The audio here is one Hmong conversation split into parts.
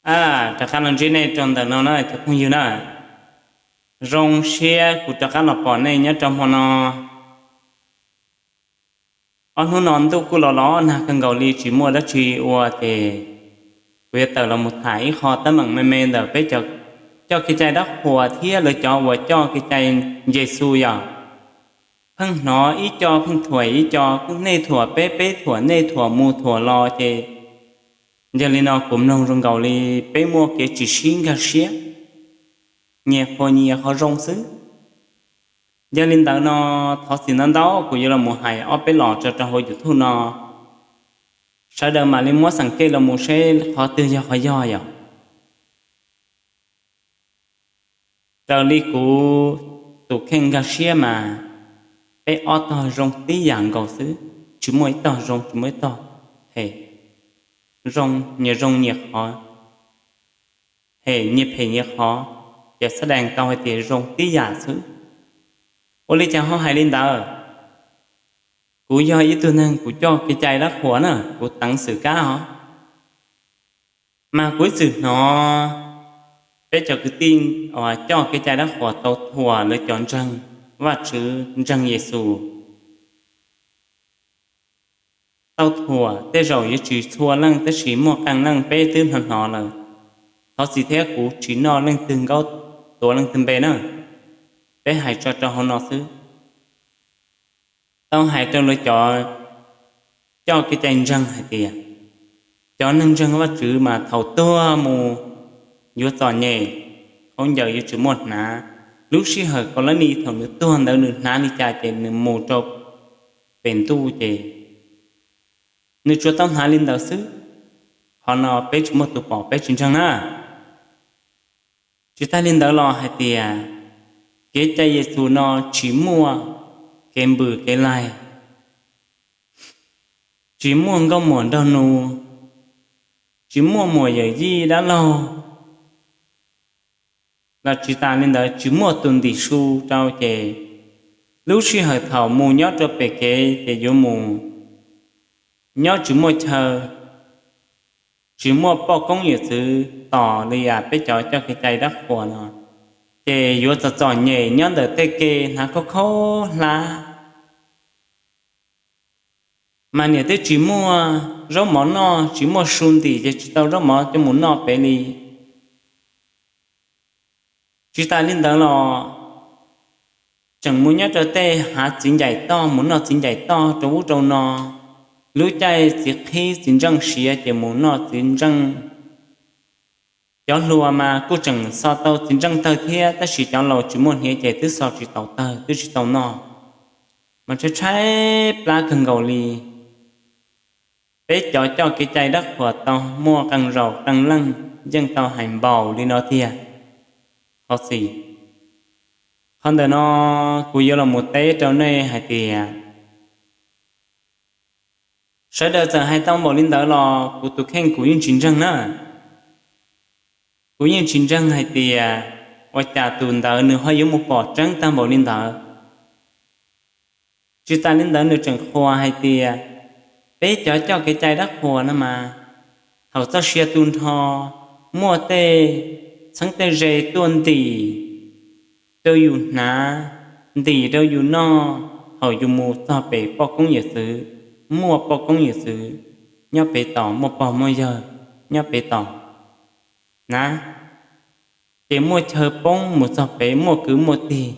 A, rov qab los ntsib nej rau ntawm no na cov phooj ywg na. Zoo siab kuv rov qab los pom nej nyob rau hmo no. Ob hnub no ntuj kuj los los nag kawg nkaus li tsis muaj dab tsi ua ces kuv yuav tawm los mus tham ib qho teeb meem me me ntawm peb cov coj kev cai dab qhuas thiab lawv cov uas coj kev cai Yexus yom. Pheej hnov ib co pheej thuam ib co, nej thuam peb, peb thuam nej, thuam mus thuam los ces yog li no kuv mloog zoo nkaus li peb muaj kev tsis sib nkag siab, nyias qhuas nyias qhov zoo xwb. Yog li ntawd no thov txim ntau ntau kuv yuav los mus hais ob peb los tso rau hauv YouTube no, sawv daws mam li muab xeem kej los mus seb qhov twg yog qhov yog yom. Raws li kuv tus kheej nkag siab mas peb ob tog zoo tib yam nkaus xwb, tsis muaj ib tog zoo tsis muaj ib tog phem, zoo nyias zoo nyias qhov, phem nyias phem nyias qhov, ces xab dees tau hais tias zoo tib yam xwb. Ua li cas ho hais li ntawd? Kuv yog ib tug neeg kuv coj kev cai dab qhuas na, kuv teev xwm kab os, mas kuv ib txwm hnov peb cov kwv tij uas coj kev cai dab qhuas tau thuam lawv cov ntseeg Vajtswv ntseeg Yexus. Tau thuam tej zaum yuav tsis txhua leej tab sis muaj qee leej peb twb hnov hnov lawm. Thov txim thiab kuv tsis noj leej twg nkaub, tuav leej twg npe na, peb hais tso rau hauv no xwb. Tau hais rau lawv cov coj kev cai ntseeg hais tias cov neeg ntseeg Vajtswv mas thaum tuag mus yuav txom nyem, khaub ncaws yuav tsis muaj hnav, lub sij hawm kaus lab ni thaum nws tuag ntawd nws hnav li cas ces nws mus rau pem ntuj ces nws tsuas tau hnav li ntawd xwb. Qhov no peb tsis muaj tus pom peb tsis ntseeg na. Tsis tas li ntawd los hais tias kev cai Yexus no tsis muaj kev npws kev laig, tsis muaj nkauj muam nraug nus, tsis muaj muam yawm yij dab laug, los tsis tas li ntawd tsis muaj tus ntim su rau ces lub sij hawm thaum mus nyob rau pem kev ces yuav mus nyob tsis muaj chaw, tsis muaj poj koob yawm txwv tos li peb cov coj kev cai dab qhuas no, ces yuav txom txom nyem nyob ntawm tej ke hnav khaub khaub hlab. Mas niam twb tsis muaj zaub mov noj, tsis muaj su ntim ces tsis tau zaub mov coj mus noj pem li. Tsis tas li ntawd los tseem mus nyob rau tej hav txiv ncaim toj, mus noj txiv ncaim toj rau ub rau no. Lub caij txiv qhib txiv ntseej siav ces mus noj txiv ntseej. Cov hluas mas kuj tseem xo tau txiv ntseej tawg thiab, tab sis cov laus tsis muaj hniav ces twb xo tsis tau tawg, twb tsis tau noj, mas tshaib tshaib plab kawg nkaus li. Peb cov coj kev cai dab qhuas tau muaj qee zaus qee leej yeej tau hais npaum li no tiag. Thov txim. Qhov ntawm no kuv yuav los mus teb rau nej hais tias sawv daws txawm hais tau npaum li ntawd los kuv tus kheej kuv yeej tsis ntseeg na. Kuv yeej tsis ntseeg hais tias ua cas tus ntawd nws ho yuav mus pom tseeb tag npaum li ntawd. Tsis tas li ntawd nws tseem qhuas hais tias peb cov coj kev cai dab qhuas no mas thaum txoj sia tu nrho muaj tej txheeb tej ze tuaj ntim rau yus hnav, ntim rau yus noj, thaum yus mus txog pem poj koob yawm txwv, muaj poj koob yawm txwv nyob pem tos, muaj pog muaj yawg nyob pem tos na, ces muaj chaw poob mus txog pem, muaj kwv muaj tij,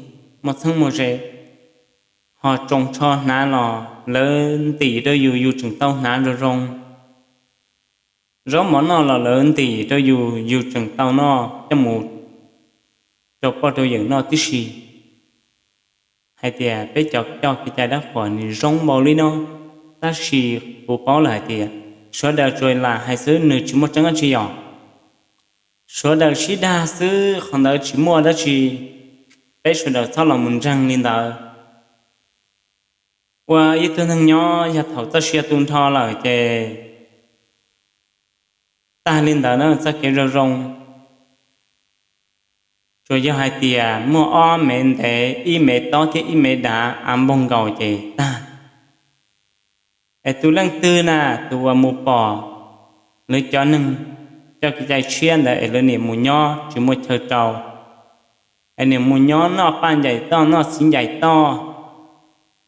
muaj txheeb muaj ze, ho tsoos tsho hnav los lawv ntim rau yus, yus tseem tau hnav zoo zoo. Zaub mov noj los lawv ntim rau yus, yus tseem tau noj coj mus rau poj rau yawm noj tib si. Hais tias peb cov coj kev cai dab qhuas nws zoo npaum li no, tab sis kuv paub lawm hais tias sawv daws tsuas lam hais xwb, nws tsis muaj tseeb dab tsi yom. Sawv daws sib dag xwb, qhov ntawd tsis muaj dab tsi. Peb sawv daws txhob los mus ntseeg li ntawd. Ua ib tug neeg nyob yog thaum txoj sia tu nrho lawm ces tag li ntawd na, txoj kev zoo zoo. Tsuas yog hais tias muaj ob me ntev, ib me tob thiab ib me dav av npog nkaus ces tag. Es tus leej twg na, tus uas mus pom lawv cov neeg coj kev cai tshiab ntawd es lawv niam mus nyob tsis muaj chaw rau, es niam mus nyob noj paj ncaim toj noj txiv ncaim toj,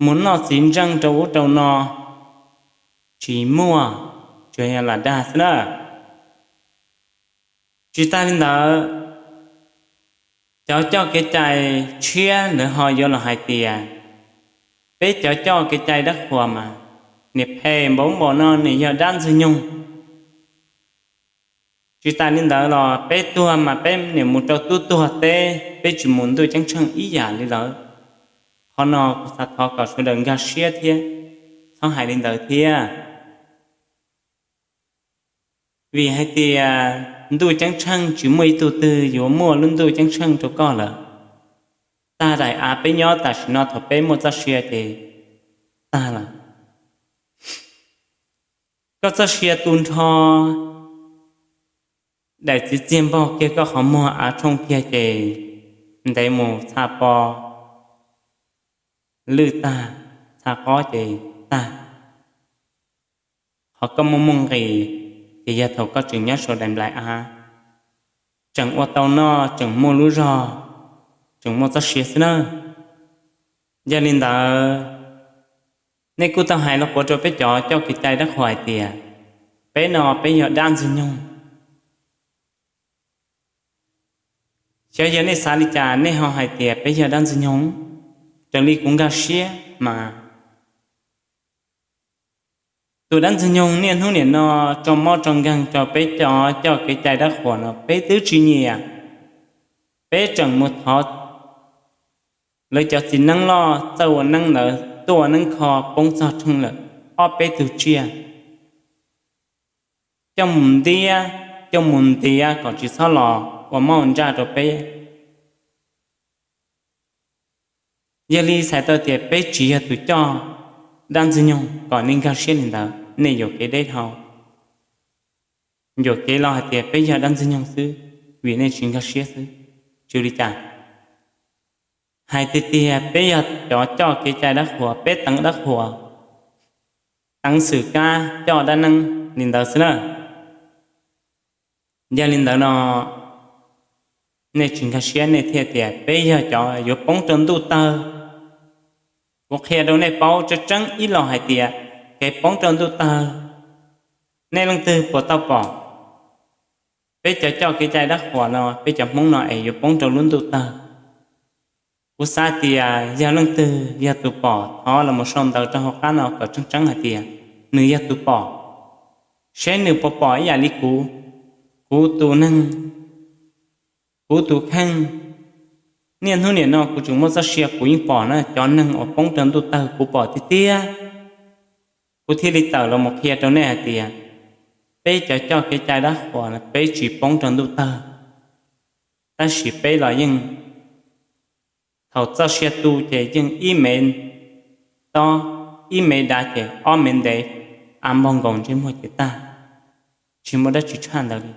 mus noj txiv ntseej rau ub rau no, tsis muaj, tsuas yog lam dag xwb na. Tsis tas li ntawd, cov coj kev cai tshiab lawv ho yuav los hais tias, peb cov coj kev cai dab qhuas mas niam phem npaum npaum no niam yog dab ntxwg nyoog. Tsis tas li ntawd los peb tuag mas peb niam mus rau tub tuag teb, peb tsis mus ntuj ceeb tsheej ib yam li lawv. Qhov no kuv xav thov kom sawv daws nkag siab thiab txhob hais li ntawd thiab. Vim hais tias ntuj ceeb tsheej tsis muaj ib tug twg yuav muaj lub ntuj ceeb tsheej rau koj lawm. Tag daim av peb nyob tam sim no thaum peb muaj txoj sia ces tag lawm. Koj txoj sia tu nrho, daim txiv txiag npog kiag koj qhov muag av tshooj kiag ces ntev mus txha po lwj tag, txha qob ces tag. Qhov koj muaj muaj nqis ces yog thaum koj tseem nyob saum daim nplai av, tseem ua tau noj, tseem muaj lub zog, tseem muaj txoj sia xwb na. Yog li ntawd, nej kuj tau hais los puav rau peb cov coj kev cai dab qhuas hais tias, peb no peb yog dab ntxwg nyoog. Xyov yog nej xav li cas nej ho hais tias peb yog dab ntxwg nyoog, raws li kuv nkag siab mas tus dab ntxwg nyoog niaj hnub niam no tso mob tso nkeeg rau peb cov coj kev cai dab qhuas no peb twb tsis nyiam. Peb tseem mus thov lawv cov txiv neeb loj txawj ua neeb ntawd tuaj ua neeb kho poob txog tsheej lawm ob peb tug tsiaj, coj mus ntiab, coj mus ntiav kom tsis txhob los ua mob ua ntsaj rau peb. Yog li txhais tau tias peb tsis yog tus coj dab ntxwg nyoog kom nej nkag siab li ntawd, nej yuam kev deb dhau, yuam kev los hais tias peb yog dab ntxwg nyoog xwb, vim nej tsis nkag siab xwb. Tsis li cas, hais tiag tiag peb yog cov coj kev cai dab qhuas, peb teev dab qhuas, teev xwm kab coj dab neeb li ntawd xwb na. Yog li ntawd no, nej tsis nkag siab nej thiaj tias peb yog cov yuav poob rau ntuj tawg. Kuv qhia rau nej paub tseeb tseeb ib los hais tias kev poob rau ntuj tawg, nej leej twg puas tau pom? Peb cov coj kev cai dab qhuas no, peb cov Hmoob no es yuav poob rau lub ntuj tawg. Kuv xav tias yog leej twg yog tus pom thov los mus sau ntawv rau hauv qab no kom tseeb tseeb hais tias nws yog tus pom, seb nws puas pom ib yam li kuv, kuv tus neeg, kuv tus kheej. Niaj hnub niam no kuv tseem muaj txoj sia kuv yeej pom na, cov neeg uas poob rau ntuj tawg kuv pom tiag tiag. Kuv thiaj li tawm los mus qhia rau nej hais tias peb cov coj kev cai dab qhuas peb tsis poob rau ntuj tawg, tab sis peb los yeej, thaum txoj sia tu ces yeej ib me tob, ib me dav ces ob me ntev, av npog nkaus ntsej muag ces tag, tsis muaj dab tsi tshaj ntawd li.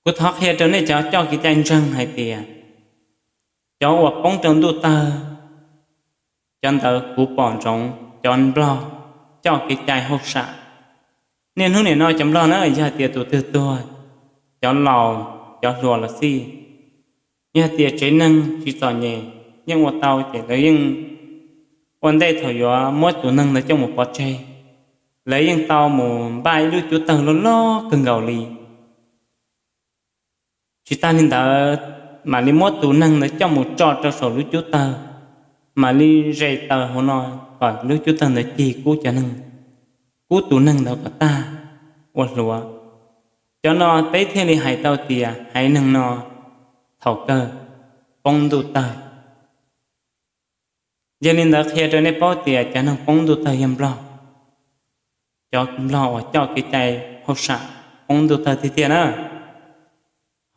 Kuv thov qhia rau nej cov coj kev cai ntseeg hais tias cov uas poob rau ntuj tawg, cov ntawd kuv pom ntsoov cov nplog coj kev cai hauj sam. Niaj hnub niam no cov nplog na yog hais tias tus twg tuag, cov laus, cov hluas los xij, yog hais tias tsev neeg tsis txom nyem yeej ua tau ces lawv yeej ua ntej thaum yuav muab tus neeg ntawd coj mus pov tseg, lawv yeej tau mus npaj ib lub cub tawg loj loj kawg nkaus li. Tsis tas li ntawd, mam li muab tus neeg ntawd coj mus tso rau saum lub cub tawg, mam li zes taws hauv no kom lub cub tawg ntawd cig kub cov neeg, kub tus neeg ntawd kom tag ua hluav. Cov no peb thiaj li hais tau tias haiv neeg no thaum kawg poob ntuj tawg. Yog li ntawd qhia rau nej paub tias cov neeg poob ntuj tawg yog nplog, cov nplog uas coj kev cai hauj sam poob ntuj tawg tiag tiag na.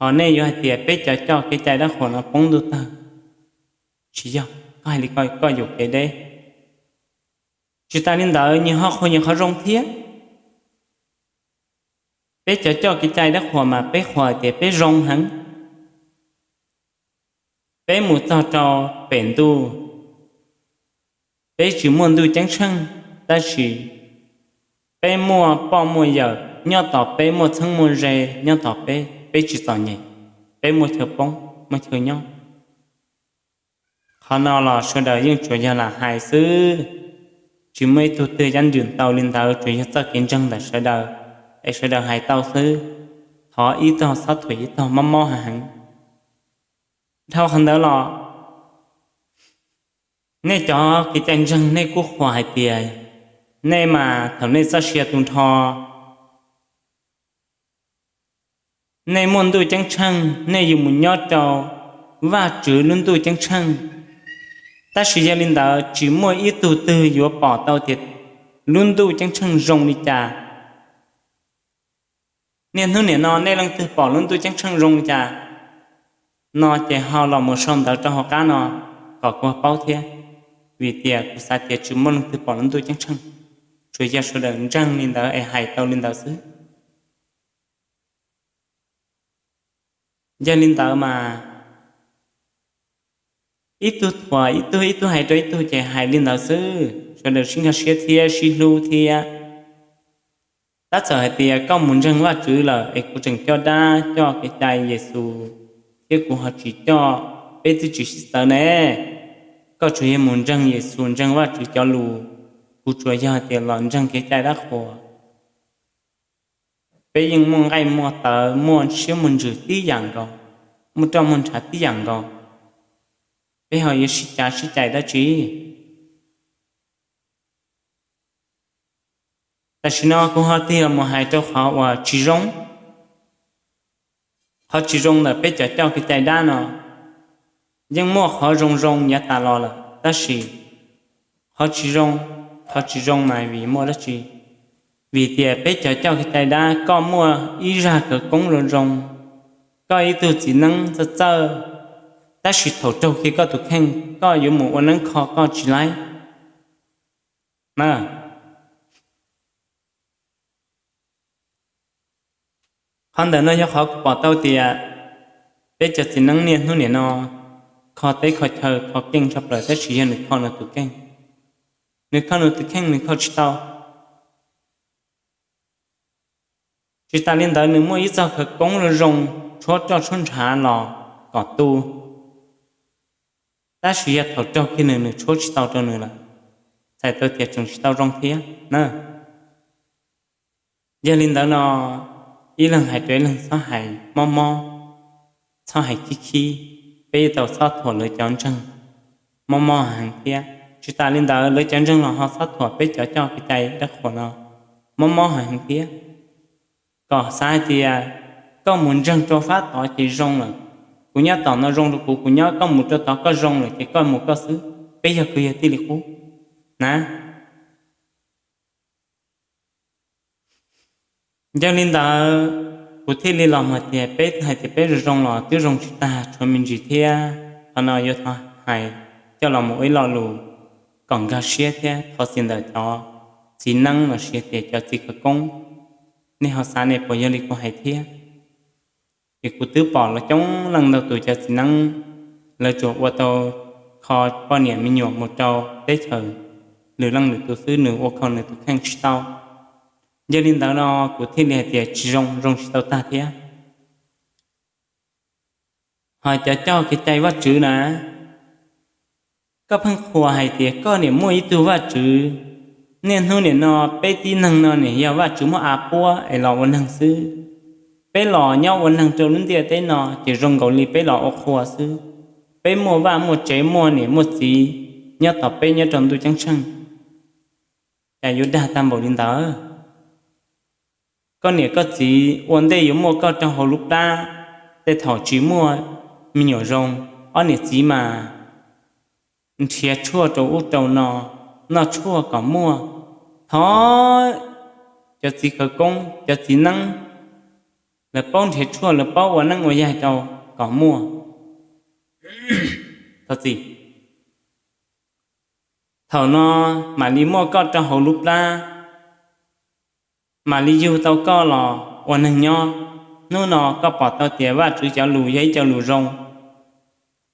Ho nej yuav hais tias peb cov coj kev cai dab qhuas no poob ntuj tawg, tsis yog, koj hais li ko koj yuam kev deb. Tsis tas li ntawd nyias ho qhuas nyias qhov zoo thiab. Peb cov coj kev cai dab qhuas mas peb qhuas tias peb zoo heev. Peb mus txog rau pem ntuj, peb tsis muaj ntuj ceeb tsheej, tab sis peb muaj poj muaj yawm, nyob tos peb muaj txheeb muaj ze, nyob tos peb, peb tsis txom nyem, peb muaj chaw poob, muaj chaw nyob. Qhov no los sawv daws yeej tsuas yog lam hais xwb, tsis muaj ib tug twg cab ntim tau li ntawd, tsuas yog txoj kev ntseeg ntawm sawv daws, es sawv daws hais tau xwb. Thov ib tog txhob thuam ib tog, mob mob heev. Dhau qhov ntawd los, nej cov kev cai ntseeg nej kuj qhuas hais tias, nej mas thaum nej txoj sia tu nrho, nej muaj ntuj ceeb tsheej, nej yuav mus nyob rau Vajtswv lub ntuj ceeb tsheej. Tab sis yog li ntawd tsis muaj ib tug twg yuav pom tau tias lub ntuj ceeb tsheej zoo li cas. Niaj hnub nim no nej leej twg pom lub ntuj ceeb tsheej zoo li cas no ces ho los mus sau ntawv rau hauv qab no kom kuv paub thiab, vim tias kuv xav tias tsis muaj leej twg pom lub ntuj ceeb tsheej, tsuas yog sawv daws ntseeg li ntawd es hais tau li ntawd xwb. Yog li ntawd mas ib tug thuam ib tug, ib tug hais rau ib tug ces hais li ntawd xwb, sawv daws sib nkag siab thiab sib hlub thiab. Tab txawm hais tias koj mus ntseeg Vajtswv lawm es kuv tseem coj dab coj kev cai Yexus thiab kuv ho tsis coj, peb twb tsis sib txawv ne. Koj tsuas yog mus ntseeg Yexus ntseeg Vajtswv cov lus, kuv tsuas yog tias los ntseeg kev cai dab qhuas. Peb yeej muaj nqaij muaj tawv, muaj siab muaj ntsws tib yam nkaus, muaj roj muaj ntshav tib yam nkaus, peb ho yuav sib cav sib cais dab tsi? Tam sim no kuv ho tig los mus hais rau qhov uas tsis zoo. Qhov tsis zoo ntawm peb cov coj kev cai dab no, yeej muaj qhov zoo zoo yav tas los lawm tab sis qhov tsis zoo, qhov tsis zoo mas vim muaj dab tsi? Vim tias peb cov coj kev cai dab koj muaj ib zaj khawv koob zoo zoo, koj ib tug txiv neeb txawj txawj, tab sis thaum raug kiag koj tus kheej koj yuav mus ua neeb kho koj tsis laib na. Qhov ntawm no yog qhov kuv pom tau tias peb cov txiv neeb niaj hnub nim no kho teb kho chaw kho keej tshaj plaws tab sis yog nws kho nws tus kheej, nws kho nws tus kheej nws kho tsis tau. Tsis tas li ntawd nws muaj ib txoj khawv koob zoo zoo tshuab roj tshuab ntshav los kom tu, tab sis yog thaum raug kiag nws, nws tshuab tsis tau rau nws lawm, txhais tau tias tseem tsis tau zoo thiab na. Yog li ntawd no, ib leeg hais rau ib leeg txhob hais mob mob, txhob hais khib khib, peb yuav tau txhob thuam lawv cov ntseeg mob mob heev thiab. Tsis tas li ntawd lawv cov ntseeg los ho txhob thuam peb cov coj kev cai dab qhuas no mob mob heev thiab. Kom xav hais tias koj mus ntseeg rau fab tod ces zoo lawm, kuv nyob tom no zoo rau kuv, kuv nyob, koj mus rau tod koj zoo lawm ces koj mus koj xwb, peb yog kwv yog tij li qub na. Yog li ntawd, kuv thiaj li los mus tias peb hais tias peb zoo zoo los twb zoo tsis tag, tshuav me ntsis thiab. Qhov no yuav thov hais coj los mus ua ib lo lus kom nkag siab thiab thov txim ntawm cov txiv neeb los sis tias cov txiv khawv koob, nej ho xav nej puas yog li kuv hais thiab. Vim kuv twb pom los coob leej ntau tus cov txiv neeb, lawv tsuas ua tau kho poj niam me nyuam mus rau teb chaws lwm leej lwm tus xwb, nws ua kho nws tus kheej tsis tau. Yog li ntawd no kuv thiaj li hais tias tsis zoo, zoo tsis tau tag thiab. Ho cov coj kev cai Vajtswv na, koj pheej qhuas hais tias koj niam muaj ib tug Vajtswv. Niaj hnub nim no peb tib neeg no niam yog Vajtswv muab av puab es los ua neeg xwb. Peb los nyob ua neeg rau lub ntiaj teb no ces zoo nkaus li peb los ua qhua xwb. Peb muaj vaj muaj tsev, muaj niam muaj txiv nyob tos peb nyob rau ntuj ceeb tsheej. Cas yuav dag tag npaum li ntawd? Koj niam koj txiv ua ntej yuav muaj koj rau hauv lub plab, tej thaum tsis muaj me nyuam zoo, ob niam txiv mas nrhiav tshuaj rau ub rau no, noj tshuaj kom muaj. Thov cov txiv khawv koob, cov txiv neeb, lawv paub nrhiav tshuaj, lawv paub ua neeb ua yaig rau kom muaj. Thov txim. Thaum no mam li muaj koj rau hauv lub plab, mam li yug tau koj los ua neeg nyob. Hnub no koj pom tau tias Vajtswv cov lus yog ib co lus zoo,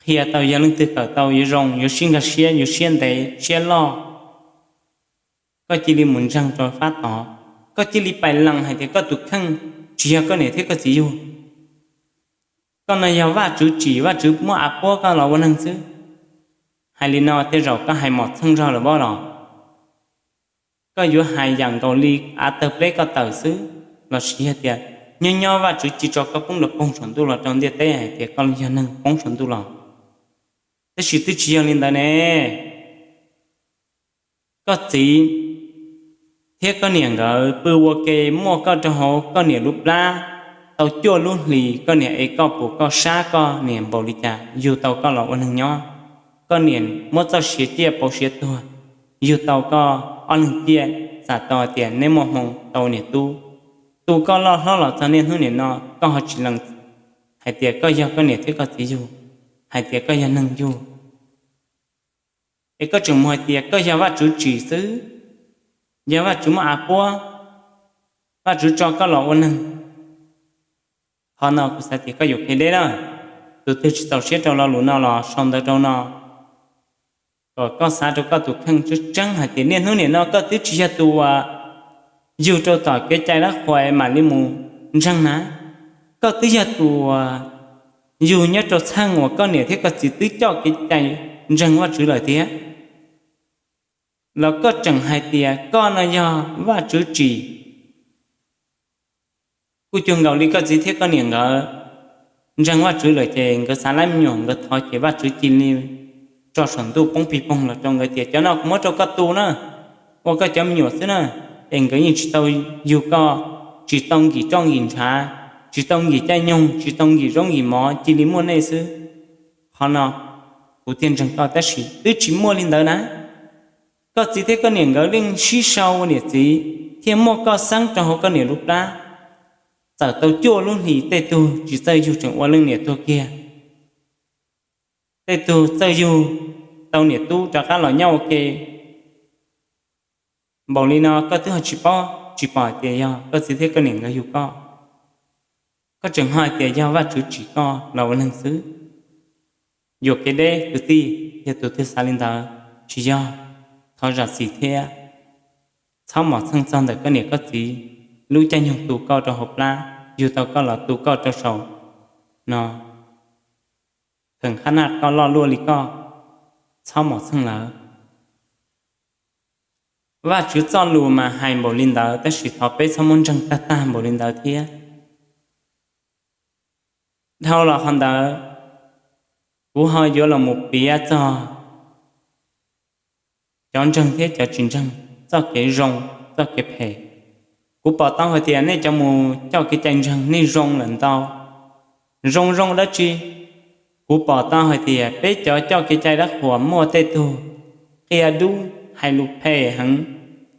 qhia tau yog leej twg kawm tau yuav zoo, yuav sib nkag siab, yuav siab ntev siab loj. Koj cia li mus ntseeg rau fab tod, Koj cia li pais lees hais tias koj tus kheej tsis yog koj niam thiab koj txiv yug. Koj no yog Vajtswv tsim, Vajtswv muab av puab koj los ua neeg xwb. Hais li no tej zaum koj hais mom txheej zog lawm pob los? Koj yuav hais yam nkaus li av tawg pleb koj tawm xwb, lossis yog tias nyob nyob Vajtswv cia tso koj poob rau poog saum ntuj los rau ntiaj teb hais tias koj yog neeg poob saum ntuj los? Tab sis twb tsis yog li ntawd ne. Koj txiv thiab koj niam nkawd pw ua ke muaj koj rau hauv koj niam lub plab tau cuaj lub hlis, koj niam ev koj puas koj sab koj niam npaum li cas yug tau koj los ua neeg nyob. Koj niam muab txoj sia ciaj pauv siav tuag yug tau koj ob leeg ciaj, xam tau hais tias neb muaj hmoo tau niam tub. Tu koj loj hlob los txog niaj hnub niam no koj ho tsis lees hais tias koj yog koj niam thiab koj txiv yug, hais tias koj yog neeg yug. Es koj tseem mus hais tias koj yog Vajtswv tsim xwb, yog Vajtswv muab av puab, Vajtswv tso koj los ua neeg. Qhov no kuv xav tias koj yuam kev deb na. Tus twg tsis txaus siab rau lo lus no los sau ntawv rau no, kom koj xav rau koj tus kheej tseeb tseeb hais tias niaj hnub niam no koj twb tsis yog tus uas yug rau tom kev cai dab qhuas mam li mus ntseeg na. Koj twb yog tus uas yug nyob rau txheej uas koj niam thiab koj txiv twb coj kev cai ntseeg Vajtswv lawm thiab. Los koj tseem hais tias koj no yog Vajtswv tsim. Kuj cuag nkaus li koj txiv thiab koj niam nkawd ntseeg Vajtswv lawm ces nkawd xav laib me nyuam nkawd thov ces Vajtswv cia li tso saum ntuj poob pig poog los rau nkawd tias cov no kuv muab rau koj tu na, ua koj cov me nyuam xwb na. Es nkawd yeej tsis tau yug koj, tsis tau nkim roj nkim ntshav, tsis tau nkim caij nyoog, tsis tau nkim zaub nkim mov, cia li muaj nej xwb. Qhov no kuv thiaj ntseeg koj tab sis twb tsis muaj li ntawd na. Koj txiv thiab koj niam nkawd yeej sib sau ua niam txiv thiaj muaj koj xeeb rau hauv koj niam lub plab. Txawm tau cuaj lub hlis tej tug tsis txawj yug tseem ua leej niam tuag kiag, tej tug txawj yug tau niam tub rov qab los nyob ua ke. Npaum li no koj twb ho tsis paub tsis pom hais tias yog koj txiv thiab koj niam nkawd yug koj. Koj tseem ho hais tias yog Vajtswv tsim koj los ua neeg xwb. Yuam kev deb kwv tij, yog tus twg xav li ntawd tsis yog, thov zam txim thiab. Txhob mos txheej txog ntawm koj niam koj txiv lub caij nyoog tu koj rau hauv plab, yug tau koj los tu koj rau saum no, kheem qhab naj koj loj luaj li koj, txhob mos txheej lawm. Vajtswv txoj lus mas hais npaum li ntawd tab sis thov peb txhob muab ntseeg tag tag npaum li ntawd thiab. Dhau los qhov ntawd, kuv ho yuav los mus piav txog cov ntseeg thiab cov tsis ntseeg, txoj kev zoo, txoj kev phem. Kuv pom tau hais tias nej cov mus coj kev cai ntseeg nej zoo lawm ntau. Zoo zoo dab tsi? Kuv pom tau hais tias peb cov coj kev cai dab qhuas muaj tej tug qia dub, hais lus phem heev,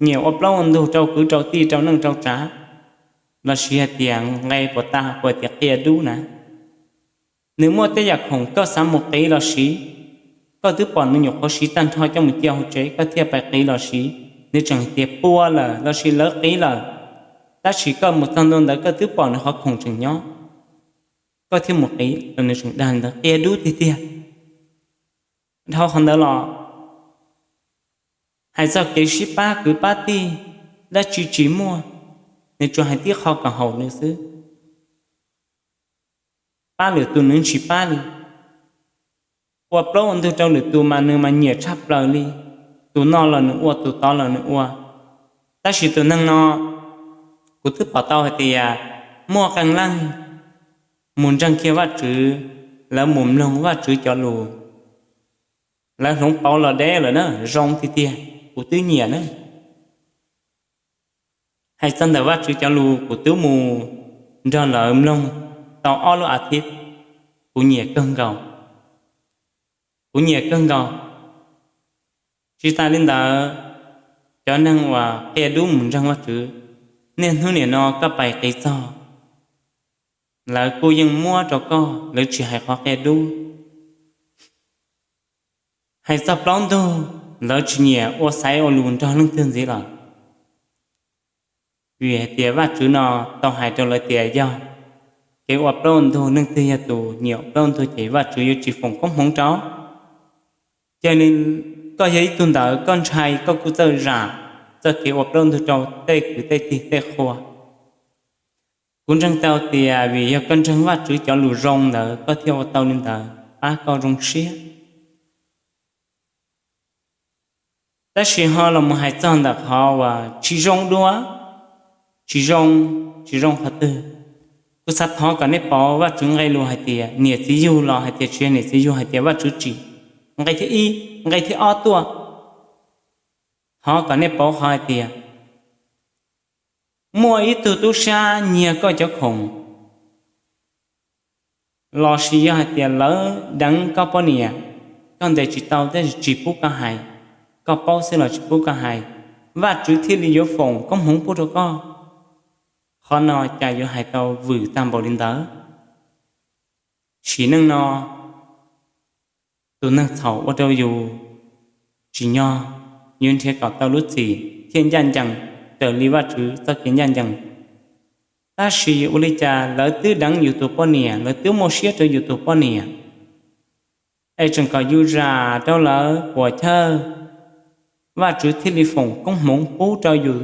nyiam ua plaub ua ntug rau kwv rau tij rau neej rau tsav, lossis hais tias nqe puas tas kuv tias qia dub na. Nws muaj tej yam khoom koj xav mus qiv los siv, koj twb pom nws nyuam qhuav siv tag nrho coj mus cia hauv tsev koj thiaj pais qiv los siv. Nws tseem hais tias puas lawm lossis lawv qiv lawm, tab sis koj mus txog ntua ntawd koj twb pom nws qhov khoom tseem nyob, koj thiaj mus qiv los nws tseem dag ntawd qia dub tiag tiag. Dhau qhov ntawd los, hais txog kev sib pab kwv pab tij, dab tsi tsis muaj, nws tsuas hais tib qho kom haum nws xwb. Pab lwm tus nws tsis pab li, ua plaub ua ntug rau lwm tus mas nws mas nyiam tshaj plaws li. Tus no los nws ua, tus tod los nws ua. Tab sis tus neeg no, kuv twb pom tau hais tias muaj qee leej mus ntseeg kiag Vajtswv, lawv mus mloog Vajtswv cov lus, lawv hloov pauv los deb lawm na, zoo tiag tiag, kuv twb nyiam na. Hais txog ntawm Vajtswv cov lus kuv twb mus nrog lawv mloog tau ob lub a thiv, kuv nyiam kawg nkaus. Kuv nyiam kawg nkaus. Tsis tas li ntawd, cov neeg uas qia dub mus ntseeg Vajtswv, niaj hnub nim no koj pais qiv txog, lawv kuj yeej muab rau koj, lawv tsis hais qhov qia dub. Hais txog plaub ntug, lawv tsis nyiam ua xaiv ua lus nrog leej twg ntxiv lawm. Vim hais tias Vajtswv no tau hais rau lawv tias yog kev ua plaub ua ntug, leej twg yog tus nyiam plaub ntug ces Vajtswv yuav tsis foom koob hmoov rau. Ces koj yog ib tug ntawd koj ntshai koj kuj txawj zam, txoj kev ua plaub ntug rau tej kwv tej tij tej qhua. Kuv ntseeg tau tias vim yog koj ntseeg Vajtswv cov lus zoo ntawd koj thiaj ua tau li ntawd, pab koj zoo siab. Tab sis ho los mus hais txog ntawm qhov uas tsis zoo dua, tsis zoo, tsis zoo qhov twg, kuv xav thov kom nej pauv Vajtswv nqe lus hais tias niam txiv yug los hais tias tsis yog niam txiv yug, hais tias Vajtswv tsim nqe thib ib, nqe thib ob tuaj. Thov kom nej pauv qhov hais tias muaj ib tug tub sab nyiag koj cov khoom, lossis yog hais tias lawv deev koj poj niam, koj ntes tsis tau tab sis tsis pub koj hais, koj paub xwb los tsis pub koj hais, Vajtswv thiaj li yuav foom koob hmoov pub rau koj. Qhov no cas yuav hais tau vwm tag npaum li ntawd? Sim neej no tus neeg txhaum ua rau yus tsim nyog, yuav nrhiav kom tau lub txim thiaj ncaj ncees raws li Vajtswv txoj kev ncaj ncees. Tab sis ua li cas lawv twb deev yus tus poj niam, lawv twb muaj siab rau yus tus poj niam, es tseem kom yus zam rau lawv puas chawj, Vajtswv thiaj li foom koob hmoov pub rau yus?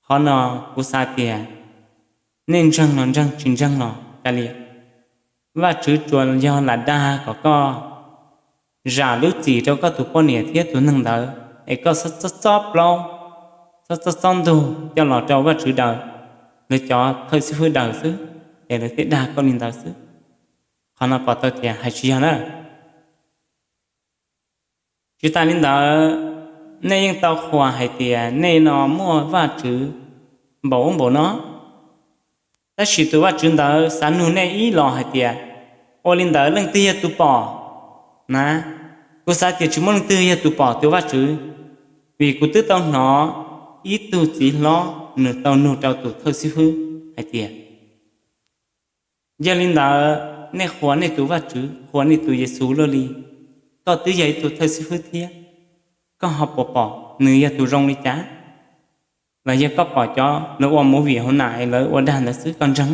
Qhov no kuv xav tias nej ntseeg los ntseeg, tsis ntseeg los kav liam, Vajtswv tsuas yog lam dag kom koj zam lub txim rau koj tus poj niam thiab tus neeg ntawd, es koj txhob txob plaub, txhob txob txob ntug coj los rau Vajtswv daws, lawv cov thawj xib hwb daws xwb, es lawv thiaj dag koj li ntawd xwb. Qhov no pom tau tias hais tsis yog na. Tsis tas li ntawd, nej yeej tau qhuas hais tias nej no muaj Vajtswv npaum ub npaum no, tab sis tus Vajtswv ntawd xav nug nej ib los hais tias, ua li ntawd leej twg yog tus pom na? Kuv xav tias tsis muaj leej twg yog tus pom tus Vajtswv, vim kuv twb tau hnov ib tug txiv hlob nws tau nug rau tus thawj xib hwb hais tias, yog li ntawd nej qhuas nej tus Vajtswv, qhuas nej tus Yexus luaj li, koj twb yog ib tug thawj xib hwb thiab, koj ho puas pom nws yog tus zoo li cas? Los yog koj pom cov lawv ua movie hauv nam es lawv ua dag ntawd xwb koj ntseeg?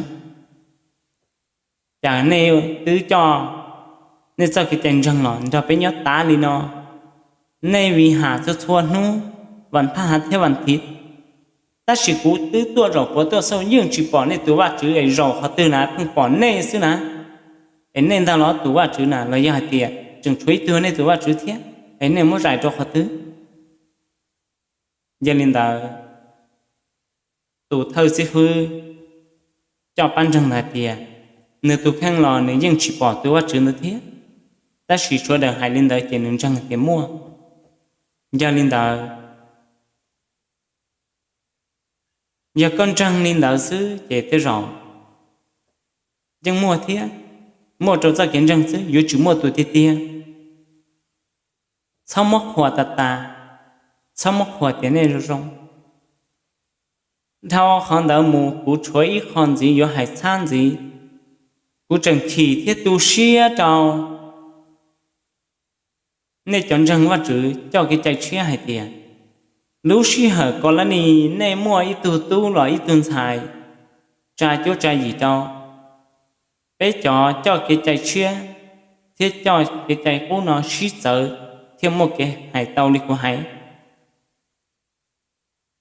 Cas nej twb coj nej txoj kev cai ntseeg los nrog peb nyob tav li no, nej vim ham txhua txhua hnub, vas phaj hav thiab vas thiv, tab sis kuv twb tuaj zaum puav tuaj xauj yeej tsis pom nej tus Vajtswv, es zaum qhov twg na pheej pom nej xwb na? Es nej ntag los tus Vajtswv na, los yog hais tias tseem tshuav ib tug nej tus Vajtswv thiab, es nej muab zais rau qhov twg? Yog li ntawd, tus thawj xib hwb coj pab ntseeg ntawd hais tias, nws tus kheej los nws yeej tsis pom tus Vajtswv ntawd thiab, tab sis sawv daws hais li ntawd ces nws ntseeg tias muaj. Yog li ntawd, yog koj ntseeg li ntawd xwb ces tej zaum yeej muaj thiab, muaj rau txoj kev ntseeg xwb, yuav tsis muaj tus tiag tiag. Txhob muab qhuas tas tas, txhob muab qhuas tias nej zoo zoo. Dhau qhov ntawd mus kuv tshuav ib qho ntxiv yuav hais txhab ntxiv. Kuv tseem chim thiab tu siab rau nej cov ntseeg Vajtswv coj kev cai tshiab hais tias, lub sij hawm ko lab ni nej muaj ib tug tub los ib tug ntxhais tsa cuab tsa yim rau, peb cov coj kev cai tshiab thiab coj kev cai qub no sib txawv thiaj muaj kev hais tau li kuv hais.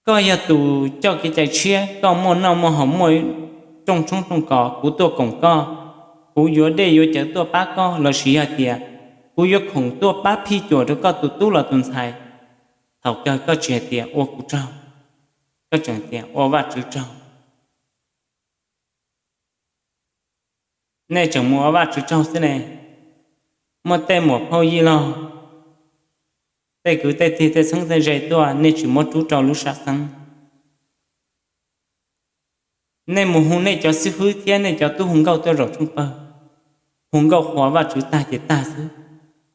Koj yog tus coj kev cai tshiab, koj muaj noj muaj haus muaj rooj tshoob rooj kos, kuv tuaj koom koj, kuv yuav dej yuav cawv tuaj pab koj, lossis yog tias kuv yuav khoom tuaj pab phij cuam rau koj tus tub los tus ntxhais, thaum kawg koj tsis hais tias ua kuv tsaug, koj tseem tias ua Vajtswv tsaug. Nej tseem mus ua Vajtswv tsaug xwb ne. Muaj tej muam phauj yij laug, tej kwv tej tij tej txheeb tej ze tuaj nej tsis muab rub rau lub sab xeeb. Nej mus hu nej cov xib hwb thiab nej cov tub hu nkauj tuaj zaum tsheej pawg, hu nkauj qhuas Vajtswv tag ces tag xwb,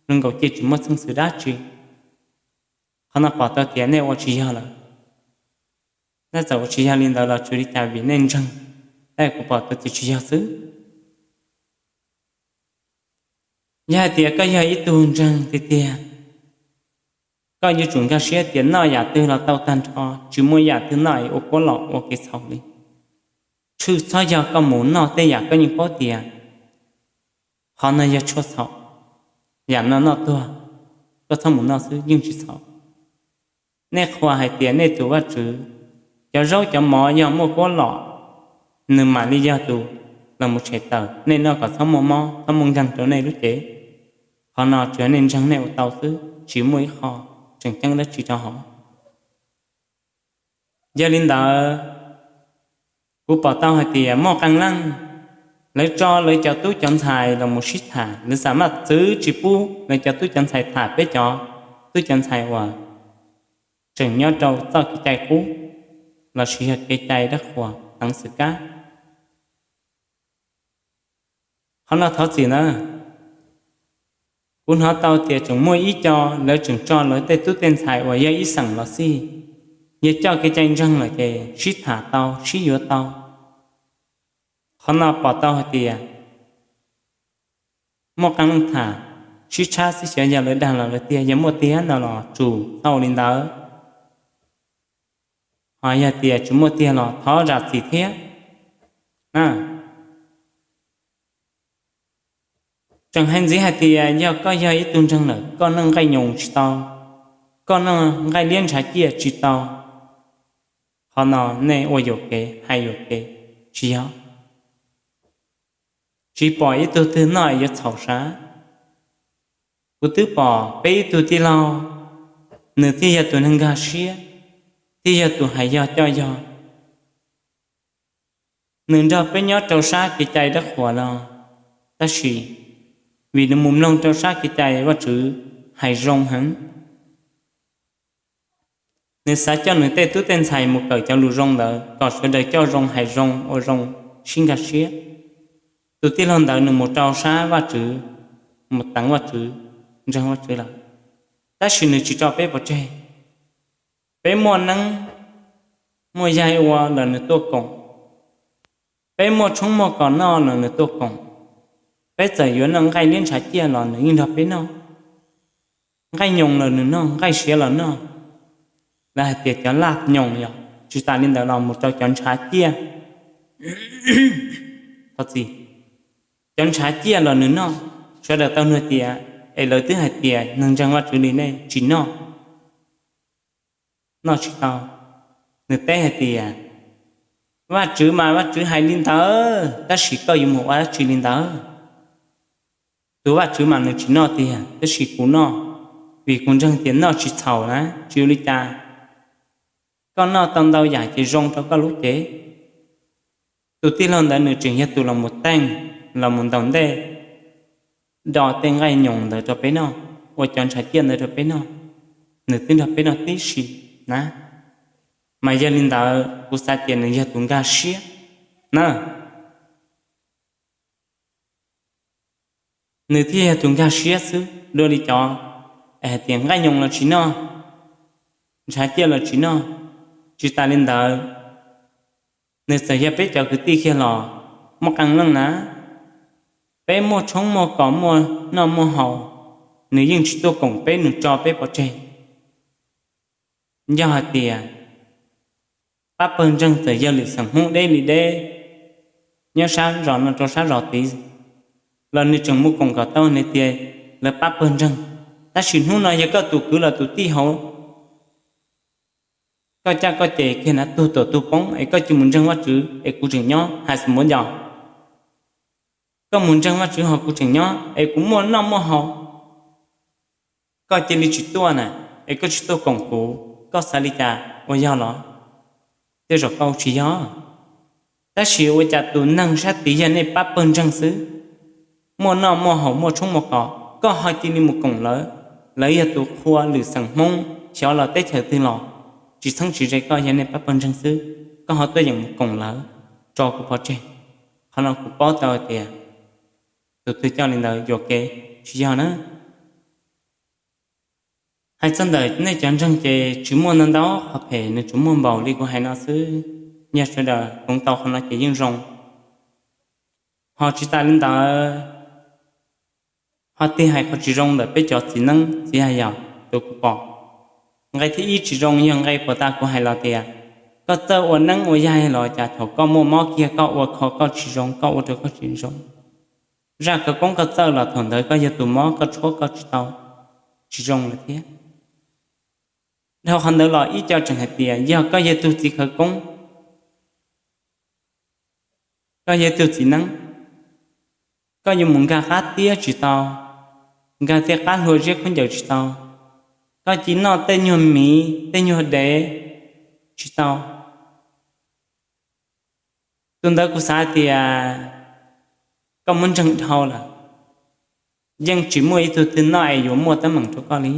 zoo nkaus cia tsis muaj txheej xwm dab tsi. Qhov no pom tau tias nej ua tsis yog lawm. Nej txawm ua tsis yog li ntawd los tsis ua li cas vim nej ntseeg, tab kuv pom tau tias tsis yog xwb. Yog hais tias koj yog ib tug ntseeg tiag tiag, koj yuav tsum nkag siab tias noj yam twg los tau tag nrho, tsis muaj yam twg noj es ua kuab los ua kev txhaum li. Tshwj txhob yog koj mus noj tej yam koj yeej paub tias qhov no yog tshuaj txhaum, yam no noj tuag, koj txhob mus noj xwb yeej tsis txhaum. Nej qhuas hais tias nej tus Vajtswv, cov zaub cov mov yog muaj kuab lom, nws mam li yog tus los mus tshem tawm nej noj kom txhob muaj mob txhob muaj nkeeg rau nej lub cev. Qhov no tsuas yog nej ntseeg nej ua tau xwb, tsis muaj ib qho tseem ceeb dab tsi rau hauv. Yog li ntawd, kuv pom tau hais tias muaj qee leej, lawv tso lawv cov tub cov ntxhais los mus sib tham, lawv xam maj txwv tsis pub lawv cov tub cov ntxhais tham peb cov tub cov ntxhais uas tseem nyob rau txoj kev cai qub lossis yog kev cai dab qhuas teev xwm kab. Qhov no thov txim na, kuv hnov tau tias tseem muaj ib co lawv tseem tso lawv tej tub tej ntxhais uas yog ib xeem los xij, yog coj kev cai ntseeg lawm ces sib tham tau sib yuav tau. Qhov no pom tau hais tias muaj qee leej tham sib tshab xwb, xyov yog lawv dag los lawv tiag, yog muaj tiag no los tsum tau li ntawd, ho yog tias tsis muaj tiag los thov zam txim thiab. Tseem hais ntxiv hais tias yog koj yog ib tug ntseeg lawm koj noj nqaij nyoos tsis tau, koj noj nqaij liab ntshav ciaj tsis tau, qhov no nej ua yuam kev hais yuam kev, tsis yog. Tsis pom ib tug twg noj es yuav txhaum sav. Kuv twb pom peb ib tug tij laug, nws thiaj yog tus neeg nkag siab, thiaj yog tus hais yog coj yog. Nws nrog peb nyob rau sab kev cai dab qhuas no, tab sis vim nws mus mloog rau sab kev cai Vajtswv hais zoo heev, nws xav coj nws tej tub tej ntxhais mus kawm cov lus zoo ntawd kom sawv daws coj zoo hais zoo ua zoo sib nkag siab. Tus tij laug ntawd nws mus rau sab Vajtswv, mus teev Vajtswv, ntseeg Vajtswv lawm, tab sis nws tsis tso peb pov tseg. Peb muaj neeb muaj yaig ua los nws tuaj koom, peb muaj tshoob muaj kos noj los nws tuaj koom, peb txawm yuav noj nqaij liab ntshav ciaj los nws yeej nrog peb noj. Nqaij nyoos los nws noj, nqaij siav los noj. Lawv hais tias cov laj nyoos yog, tsis tas li ntawd los mus rau cov ntshav ciaj, thov txim, cov ntshav ciaj los nws noj. Sawv daws tau nug tias, es lawv twb hais tias neeg ntseeg Vajtswv li nej tsis noj, noj tsis tau. Nws teb hais tias, Vajtswv mas Vajtswv hais li ntawd, tab sis koj yuav mus ua dab tsi li ntawd? Tus Vajtswv mas nws tsis noj tiag, tab sis kuv noj, vim kuv ntseeg tias noj tsis txhaum na, tsis ua li cas. Koj noj tau ntau yam ces zoo rau koj lub cev. Tus tij laug ntawd nws tseem yog tus los mus teej, los mus ntaus ntej, do tej nqaij nyoos ntawd rau peb noj, ua cov ntshav ciaj ntawd rau peb noj, nws twb nrog peb noj tib si na. Mas yog li ntawd kuv xav tias nws yog tus nkag siab na. Nws thiaj yog tus nkag siab xwb, dua li cov es hais tias nqaij nyoos los tsis noj, ntshav ciaj los tsis noj. Tsis tas li ntawd, nws txawm yog peb cov kwv tij kiag los muaj qee leej na, peb muaj tshoob muaj kos muaj noj muaj haus, nws yeej tsis tuaj koom peb, nws tso peb pov tseg. Yog hais tias pab pawg ntseeg txawm yog lwm xeem Hmoob deb li deb, nyob sab zos no rau sab zos tid, los nws tseem mus koom kom tau hais tias lawv pab pawg ntseeg. Tab sis hnub no yog koj tus kwv los tus tij hauv, koj caj koj ces kiag na, tug tuam tug poob es koj cia mus ntseeg Vajtswv es kuv tseem nyob, hais xwb muab nco. Koj mus ntseeg Vajtswv ho kuv tseem nyob es kuv muaj noj muaj haus, koj cia li tsis tuaj na, es koj tsis tuaj koom kuv, koj xav li cas ua yog los? Tej zaum koj tsis yog. Tab sis ua cas tus neeg sab tid yog nej pab pawg ntseeg xwb, muaj noj muaj haus muaj tshoob muaj kos, koj ho cia li mus koom lawv. Lawv yog tus qhua lwm xeem Hmoob xyov los teb chaws twg los, tsis txheeb tsis ze koj yog nej pab pawg ntseeg xwb, koj ho tuaj yeem mus koom lawv, tso kuv pov tseg. Qhov no kuv paub tau tias tus twg coj li ntawd yuam kev tsis yog na. Hais txog ntawm nej cov ntseeg ces tsis muaj ntau ntau qhov phem, nws tsuas muaj npaum li kuv hais no xwb. Yog sawv daws koom tau qhov no ces yeej zoo. Ho tsis tas li ntawd, ho tig hais qhov tsis zoo ntawm peb cov txiv neeb txiv yawg tus kuv pom. Nqe thib ib tsis zoo yog nqe puas tas kuv hais los tias, koj txawj ua neeb ua yaig los cas thaum koj muaj mob kiag koj ua kho koj tsis zoo, koj ua rau koj tsis zoo. Zaj khawv koob koj txawj los thaum ntawd koj yog tus mob koj tshuab koj tsis tau, tsis zoo lawm thiab. Dhau qhov ntawd los ib co tseem hais tias yog koj yog tug txiv khawv koob, koj yog tug txiv neeb, koj yuav mus nkag qab tiab tsis tau, nkag tej qab hlua ziab khaub ncaws tsis tau, koj cia li noj tej nyuag miv tej nyuag dev tsis tau. Tus ntawd kuv xav tias koj muab ntseeg dhau lawm, yeej tsis muaj ib tug twg noj es yuav muaj teeb meem rau koj li.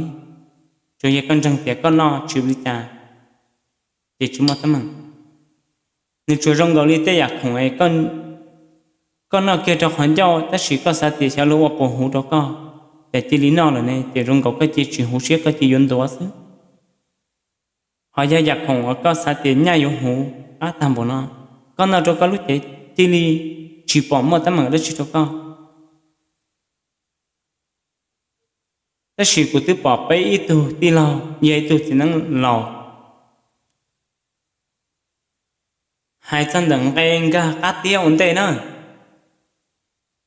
Tsuas yog koj ntseeg tias koj noj tsis ua li cas ces tsis muaj teeb meem. Nws tsuas zoo nkaus li tej yam khoom es koj noj kiag rau qhov ncauj tab sis koj xav tias xyov luag ua quas huv rau koj, ces cia li noj lawm ne ces zoo nkaus koj cia li tsis huv siab koj cia li yuav ntuav xwb. Ho yog yam khoom uas koj xav tias nyaj yuav huv qab tag npaum no, koj noj rau koj lub cev cia li tsis pom muaj teeb meem dab tsi rau koj. Tab sis kuv twb pom peb ib tug tij laug yog ib tug txiv neeb laus hais txog ntawm nqe nkag qab tiab ua ntej na.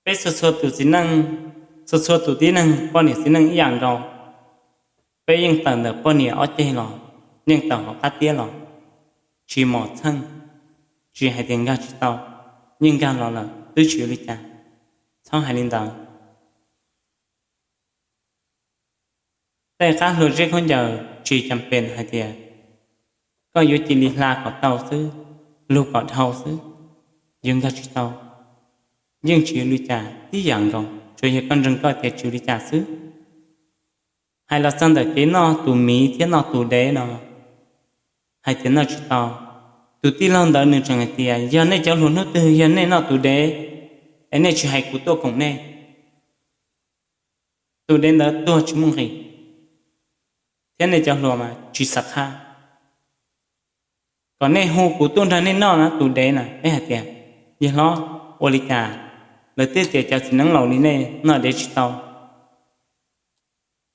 Peb txhua txhua tus txiv neej, txhua txhua tus tib neeg, poj niam txiv neej ib yam nkaus. Peb yeej tawm ntawm poj niam ob ceg los, yeej tawm hauv qab tiab los, tsis mom txheej, tsis hais tias nkag tsis tau, yeej nkag los lawm twb tsis ua li cas. Txhob hais li ntawd. Tej qab hlua zeb khaub ncaws tsis cam pem hais tias koj yuav cia li hla kom tau xwb, lug kom dhau xwb, yuav nkag tsis tau, yeej tsis ua li cas tib yam nkaus, tsuas yog koj ntseeg koj tias tsis ua li cas xwb. Hais los txog ntawm kev noj tus miv thiab noj tus dev no, hais tias noj tsis tau, tus tij laug ntawd nws tseem hais tias yog nej cov hluas hnub twg yog nej noj tus dev es nej tsis hais kuv tuaj koom nej, tus dev ntawd tuag tsis muaj nqis, thiab nej cov hluas mas tsis xav qhab, kom nej hu kuv tuaj nrog nej noj na tus dev na. Peb hais tias yawg hlob, ua li cas lawv twb tias cov txiv neeb laus li nej noj dev tsis tau?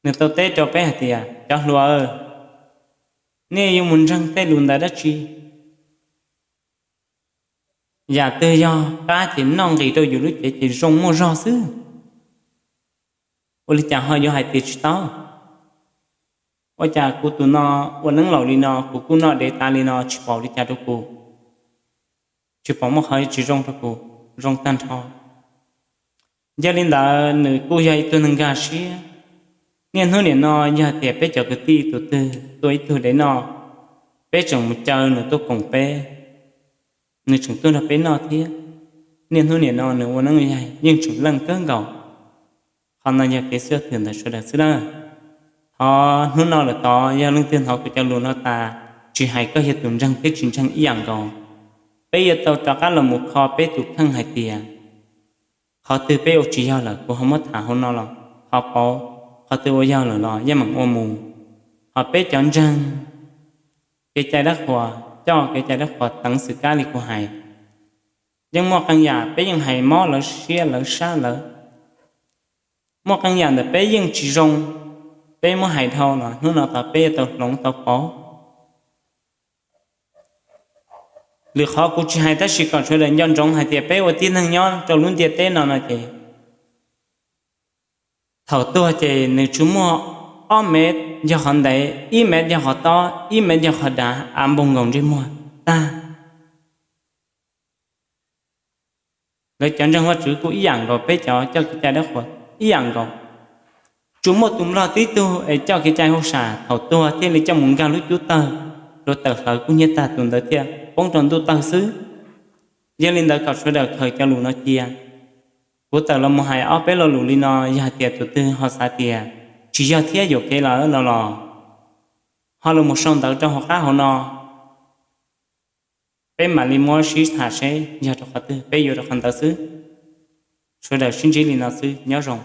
Nws tau teb rau peb hais tias cov hluas, nej yuav mus ntseeg tej lus ntawd dab tsi? Yam twg yog qab ces noj nqis rau yus lub cev ces zoo muaj zog xwb. Ua li cas ho yuav hais tias tsis tau? Ua cas kuv tus no ua neeb laus li no kuv kuj noj dev tas li no tsis pom li cas rau kuv, tsis pom muaj qhov tsis zoo rau kuv, zoo tag nrho. Yog li ntawd nws kuj yog ib tug neeg nkag siab. Niaj hnub nim no yog tias peb cov kwv tij tus twg tua ib tug dev noj, peb tseem mus caw nws tuaj koom peb, nws tseem tuaj nrog peb noj thiab. Niaj hnub nim no nws ua neeb yaig yeej tseem leej kawg nkaus. Qhov no yog kev xub thawj ntawm sawv daws xwb na. Thov hnub no lawm tod yog leej twg hnov kuv cov lus no tas, tsis hais koj yog tus ntseeg thiab tsis ntseeg ib yam nkaus, peb yuav tau rov qab los mus kho peb tus kheej hais tias qhov twg peb ua tsis yog lawm kuv ho muab tham hauv no los ho pauv, qhov twg ua yog lawm los yeej meem ua mus. Ho peb cov ntseeg kev cai dab qhuas, coj kev cai dab qhuas teev xwm kab li kuv hais, yeej muaj qee yam peb yeej hais mob lawv siab lawv sab lawv, muaj qee yam ntawm peb yeej tsis zoo, peb muab hais dhau los hnub no tod peb yuav tau hloov tau pauv. Lwm qhov kuv tsis hais tab sis kom sawv daws nco ntsoov hais tias peb ua tib neeg nyob rau lub ntiaj teb no no ces thaum tuag ces nws tsuas muaj ob mev yog qhov ntev, ib mev yog qhov tob, ib mev yog qhov dav, av npog nkaus ntsej muag tag. Lawv cov ntseeg Vajtswv kuj ib yam nkaus, peb cov coj kev cai dab qhuas ib yam nkaus. Tsuas muaj tus nplog tib tug es coj kev cai hauj sam thaum tuag thiaj li coj mus nkag lub cub tawg, rau tawm hlawv kub hnyiab tag tus ntawd thiaj poob rau ntuj tawg xwb. Yog li ntawd kom sawv daws khaws cov lus no cia. Kuv tawm los mus hais ob peb lo lus li no yog hais tias tus twg ho xav tias tsis yog thiab yuam kev lawm no los ho los mus sau ntawv rau hauv qab hauv no, peb mam li muab sib tham seb yog rau qhov twg peb yuav rau qhov ntawd xwb. Sawv daws sib ntsib li no xwb, nyob zoo.